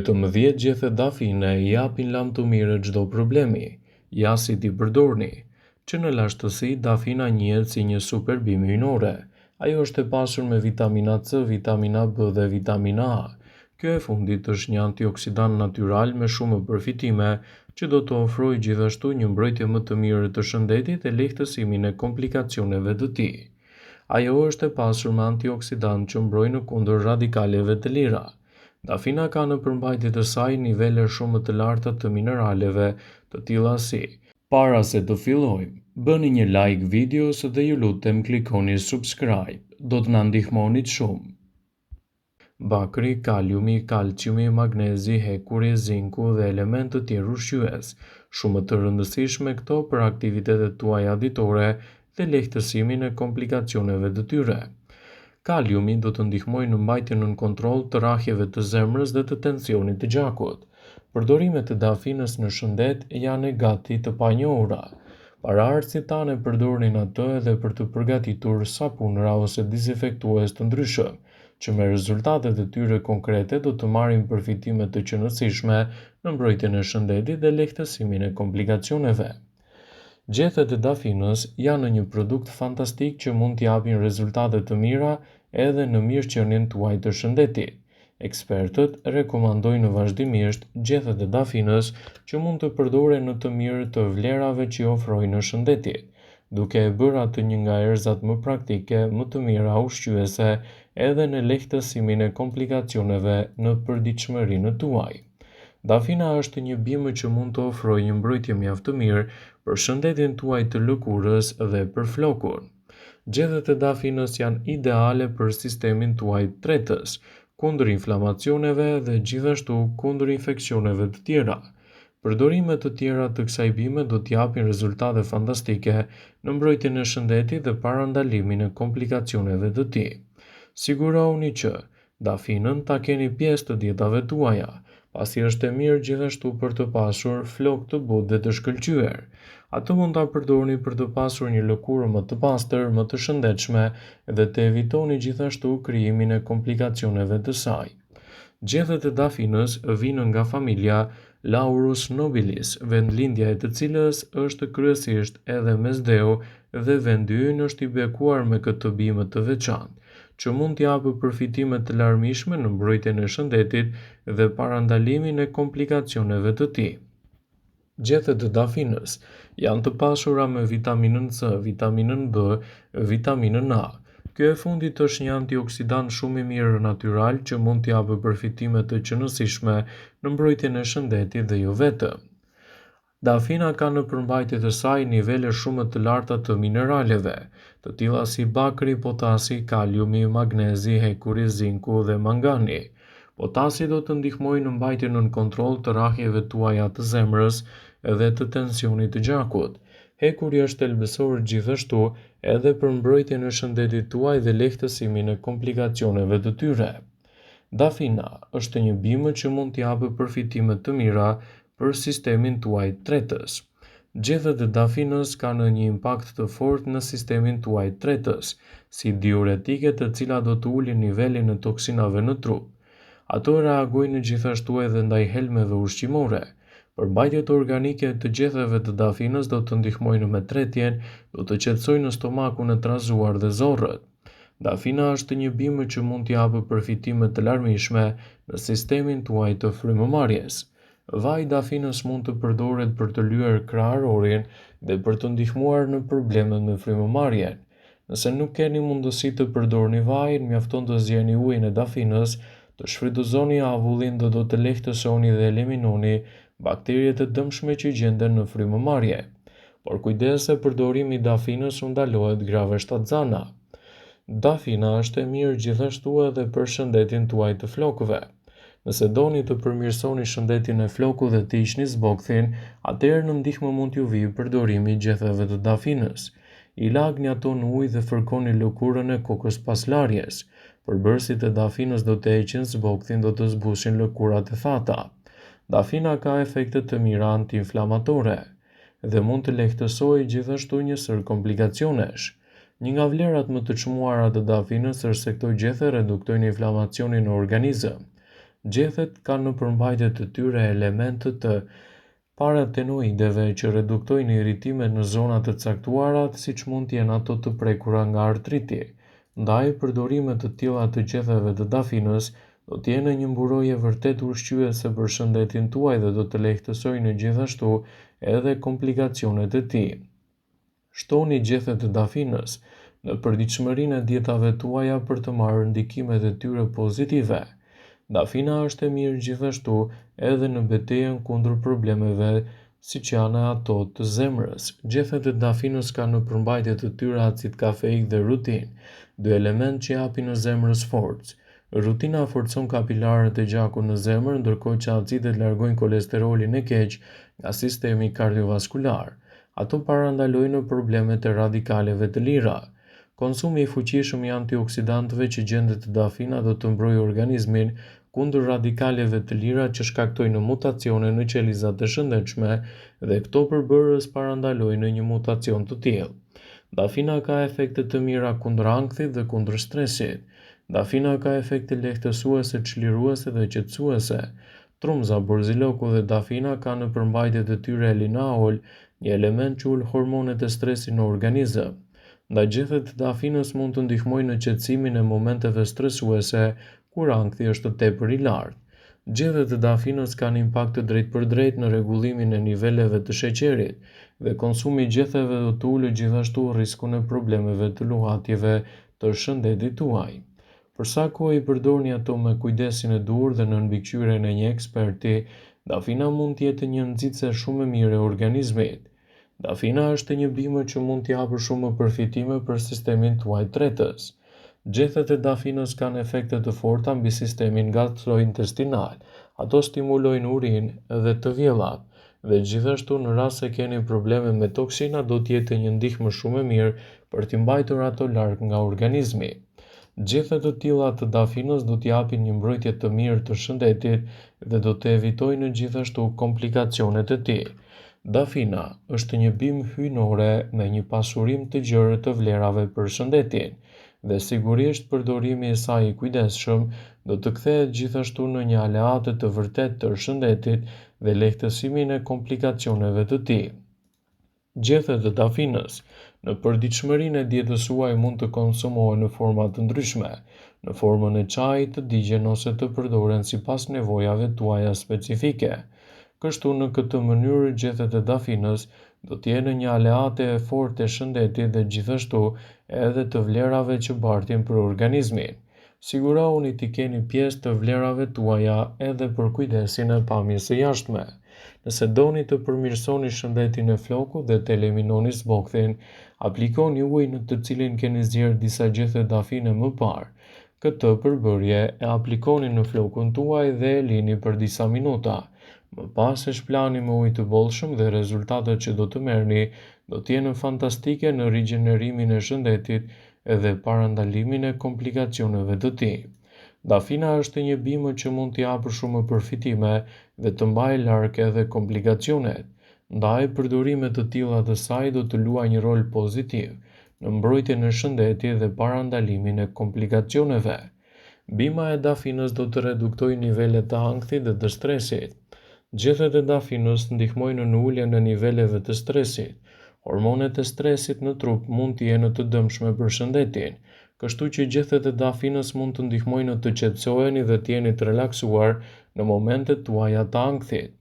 Vetëm dhjetë gjethe dafine i japin lamtumirë çdo problemi. Ja si t'i përdorni. Që në lashtësi, dafina njihet si një super bimë hyjnore. Ajo është e pasur me vitamina C, vitamina B dhe vitamina A. Kjo e fundit është një antioksidant natyral me shumë përfitime, që do të ofrojë gjithashtu një mbrojtje më të mirë të shëndetit dhe lehtësimin e komplikacioneve të tij. Ajo është e pasur me antioksidantë që mbrojnë kundër radikaleve të lira. Dafina ka në përmbajtje të saj nivele shumë më të larta të mineraleve, të tilla si. Para se të fillojmë, bëni një like videos dhe ju lutem klikoni subscribe, do të na ndihmonit shumë. Bakri, kaliumi, kalciumi, magnezi, hekuri, zinku dhe elementë të tjerë ushqyes, shumë të rëndësishme këto për aktivitetet tuaja ditore dhe lehtësimin e komplikacioneve të tyre. Kaliumi do të ndihmojë në mbajtjen nën kontroll të rrahjeve të zemrës dhe të tensionit të gjakut. Përdorimet e dafinës në shëndet janë gati të panjohura. Paraardhësit tanë e përdornin atë edhe për të përgatitur sapunëra ose dizinfektues të ndryshëm, që me rezultatet e tyre konkrete do të marrin përfitime të qenësishme në mbrojtjen e shëndetit dhe lehtësimin e komplikacioneve. Gjethet e dafinës janë një produkt fantastik që mund të japin rezultate të mira edhe në mirëqenien tuaj të shëndetit. Ekspertët rekomandojnë vazhdimisht gjethet e dafinës që mund të përdoren në të mirë të vlerave që ofrojnë në shëndetit, duke e bërë atë një nga erëzat më praktike, më të mira ushqyese edhe në lehtësimin e komplikacioneve në përditshmërinë tuaj. Dafina është një bimë që mund të ofrojë një mbrojtje mjaft të mirë për shëndetin tuaj të lëkurës dhe për flokun. Gjethet e dafinës janë ideale për sistemin tuaj tretës, kundër inflamacioneve dhe gjithashtu kundër infeksioneve të tjera. Përdorime të tjera të kësaj bime do të japin rezultate fantastike në mbrojtjen e shëndetit dhe parandalimin e komplikacioneve të tij. Sigurohuni që Dafinën ta keni pjesë të dietave tuaja, pasi është e mirë gjithashtu për të pasur flokë të butë dhe të shkëlqyer. Atë mund ta përdorni për të pasur një lëkurë më të pastër, më të shëndetshme dhe të evitoni gjithashtu krijimin e komplikacioneve të saj. Gjethet e dafinës vijnë nga familja Laurus nobilis, vendlindja e të cilës është kryesisht edhe Mesdheu dhe vendi ynë është i bekuar me këtë bimë të veçantë, që mund të japë përfitime të larmishme në mbrojtjen e shëndetit dhe parandalimin e komplikacioneve të tij. Gjethet e dafinës janë të pasura me vitaminën C, vitaminën B, vitaminën A. Kjo e fundit është një antioksidant shumë i mirë natyral që mund të japë përfitime të qenësishme në mbrojtjen e shëndetit dhe jo vetëm. Dafina ka në përmbajtje të saj nivele shumë të larta të mineraleve, të tilla si bakri, potasi, kaliumi, magnezi, hekuri, zinku dhe mangani. Potasi do të ndihmojë në mbajtjen nën kontroll të rrahjeve tuaja të zemrës dhe të tensionit të gjakut. Hekuri është thelbësor gjithashtu edhe për mbrojtjen e shëndetit tuaj dhe lehtësimin e komplikacioneve të tyre. Dafina është një bimë që mund të japë përfitime të mira për sistemin tuaj tretës. Gjethet e dafinës kanë një impakt të fortë në sistemin tuaj tretës, si diuretike të cilat do të ulin nivelin e toksinave në trup. Ato reagojnë gjithashtu edhe ndaj helmeve ushqimore. Përmbajtjet organike të gjetheve të dafinës do të ndihmojnë me tretjen, do të qetësojnë stomakun e trazuar dhe zorrët. Dafina është një bimë që mund të japë përfitime të larmishme në sistemin tuaj të frymëmarrjes. Vaji i dafinës mund të përdoret për të lyer kraharorin dhe për të ndihmuar në problemet me frymëmarrjen. Nëse nuk keni mundësi të përdorni vajin, mjafton të zieni ujin e dafinës, të shfrytëzoni avullin dhe do të lehtësoni dhe eliminoni bakteriet e dëmshme që gjenden në frymëmarrje. Por kujdes se përdorimi i dafinës u ndalohet grave shtatzana. Dafina është e mirë gjithashtu edhe për shëndetin tuaj të flokëve. Nëse doni të përmirësoni shëndetin e flokut dhe të hiqni zbokthin, atëherë në ndihmë mund t'ju vijë përdorimi i gjetheve të dafinës. I lagni ato në ujë dhe fërkoni lëkurën e kokës pas larjes. Përbërësit e dafinës do të heqin zbokthin do të zbusin lëkurat e thata. Dafina ka efekte të mira antiinflamatore dhe mund të lehtësojë gjithashtu një sërë komplikacionesh. Një nga vlerat më të çmuara të dafinës është se këto gjethe reduktojnë inflamacionin në organizëm. Gjethet kanë në përmbajtje të tyre elementë të paratenoideve që reduktojnë irritimet në zona të caktuara siç mund të jenë ato të prekura nga artriti. Ndaj, përdorime të tilla të gjetheve të dafinës do të jenë një mburojë vërtet ushqyese për shëndetin tuaj dhe do të lehtësojnë gjithashtu edhe komplikacionet e tij. Shtoni gjethe të dafinës në përditshmërinë e dietave tuaja për të marrë ndikimet e tyre pozitive. Dafina është e mirë gjithashtu edhe në betejën kundër problemeve siç janë ato të zemrës. Gjethet e dafinës kanë në përmbajtje të tyre acid kafeik dhe rutinë, dy elementë që japin në zemrës forcë. Rutina forcon kapilarët e gjakut në zemër, ndërkohë që acidet largojnë kolesterolin e keq nga sistemi kardiovaskular. Ato parandalojnë problemet e radikaleve të lira. Konsumi i fuqishëm i antioksidantëve që gjendet te dafina do të mbrojë organizmin kundër radikaleve të lira që shkaktojnë mutacione në qelizat e shëndetshme dhe këto përbërës parandalojnë një mutacion të tillë. Dafina ka efekte të mira kundër ankthit dhe kundër stresit. Dafina ka efekte lehtësuese, çliruese dhe qetësuese. Trumza, borziloku dhe dafina kanë në përmbajtje të tyre linaol, një element që ul hormonet e stresit në organizëm. Ndaj gjethet e dafinës mund të ndihmojnë në qetësimin e momenteve stresuese kur ankthi është tepër i lartë. Gjethet e dafinës kanë impakt të drejtpërdrejtë në rregullimin e niveleve të sheqerit dhe konsumi i gjetheve do të ulë gjithashtu riskun e problemeve të luhatjeve të shëndetit tuaj. Për sa kohë i përdorni ato me kujdesin e duhur dhe nën mbikëqyrjen e një eksperti, dafina mund të jetë një nxitëse shumë e mirë e organizmit. Dafina është një bimë që mund të japë shumë përfitime për sistemin tuaj tretës. Gjethet e dafinës kanë efekte të forta mbi sistemin gastrointestinal. Ato stimulojnë urinë dhe të vjellat. Dhe gjithashtu në rast se keni probleme me toksina do të jetë një ndihmë shumë e mirë për t'i mbajtur ato larg nga organizmi. Gjethe të tilla të dafinës do të japin një mbrojtje të mirë të shëndetit dhe do të evitojnë gjithashtu komplikacionet e tij. Dafina është një bimë hyjnore me një pasurim të gjerë të vlerave për shëndetin dhe sigurisht përdorimi i saj i kujdesshëm do të kthehet gjithashtu në një aleate të vërtetë të shëndetit dhe lehtësimin e komplikacioneve të tij. Gjethet e dafinës në përditshmërinë e dietës suaj mund të konsumohen në forma të ndryshme, në formën e çajit, të digjen ose të përdoren sipas nevojave tuaja specifike. Kështu në këtë mënyrë gjethet e dafinës do të jenë një aleate e fortë e shëndetit dhe gjithashtu edhe të vlerave që bartin për organizmin. Sigurohuni t'i keni pjesë të vlerave tuaja edhe për kujdesin e pamjes së jashtme. Nëse doni të përmirësoni shëndetin e flokut dhe të eliminoni zbokthin, aplikoni ujë në të cilin keni zier disa gjethe dafine më parë. Këtë përbërje e aplikoni në flokun tuaj dhe e lini për disa minuta. Më pas e shplani me ujë të bollshëm dhe rezultatet që do të merrni do të jenë fantastike në rigjenerimin e shëndetit dhe parandalimin e komplikacioneve të tij. Dafina është një bimë që mund të japë shumë përfitime dhe të mbajë larg edhe komplikacionet. Ndaj, përdorime të tilla të saj do të luajnë një rol pozitiv në mbrojtjen e shëndetit dhe parandalimin e komplikacioneve. Bima e dafinës do të reduktojë nivelet e ankthit dhe të stresit. Gjethet e dafinës ndihmojnë në uljen e niveleve të stresit. Hormonet e stresit në trup mund të jenë të dëmshme për shëndetin, kështu që gjethet e dafinës mund të ndihmojnë të qetësoheni dhe të jeni të relaksuar në momentet tuaja të ankthit.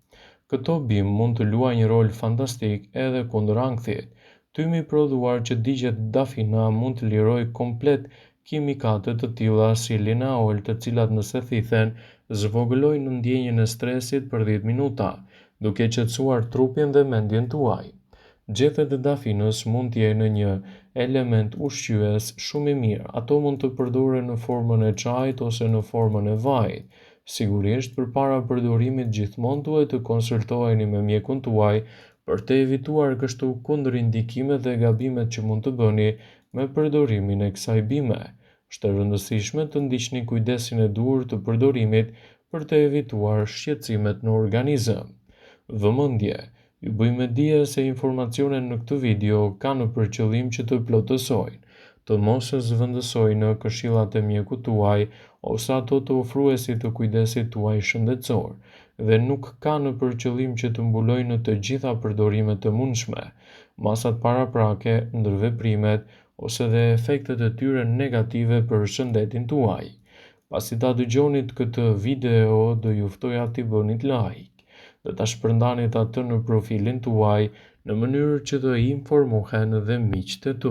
Këto bimë mund të luajnë një rol fantastik edhe kundër ankthit. Tymi i prodhuar që digjet dafina mund të lirojë komplet kimikate të tilla si linaol të cilat nëse thithen, zvogëlojnë ndjenjën e stresit për 10 minuta, duke qetësuar trupin dhe mendjen tuaj. Gjethet e dafinës mund të jenë një element ushqyes shumë i mirë. Ato mund të përdoren në formën e çajit ose në formën e vajit. Sigurisht, përpara përdorimit gjithmonë duhet të konsultoheni me mjekun tuaj për të evituar kështu kundërindikimet dhe gabimet që mund të bëni me përdorimin e kësaj bime. Është e rëndësishme të ndiqni kujdesin e duhur të përdorimit për të evituar shqetësimet në organizëm. Vëmendje! Ju bëj me dije se informacionet në këtë video kanë për qëllim që të plotësojnë, të mos zëvendësojnë këshillat e mjekut tuaj ose ato të ofruesit të kujdesit tuaj shëndetësor dhe nuk kanë për qëllim që të mbulojnë të gjitha përdorimet e mundshme, masat paraprake, ndërveprimet ose dhe efektet e tyre negative për shëndetin tuaj. Pasi ta dëgjonit këtë video, do ju ftoja t'i bënit like dhe ta shpërndanit atë në profilin tuaj në mënyrë që të informohen dhe miqtë tuaj.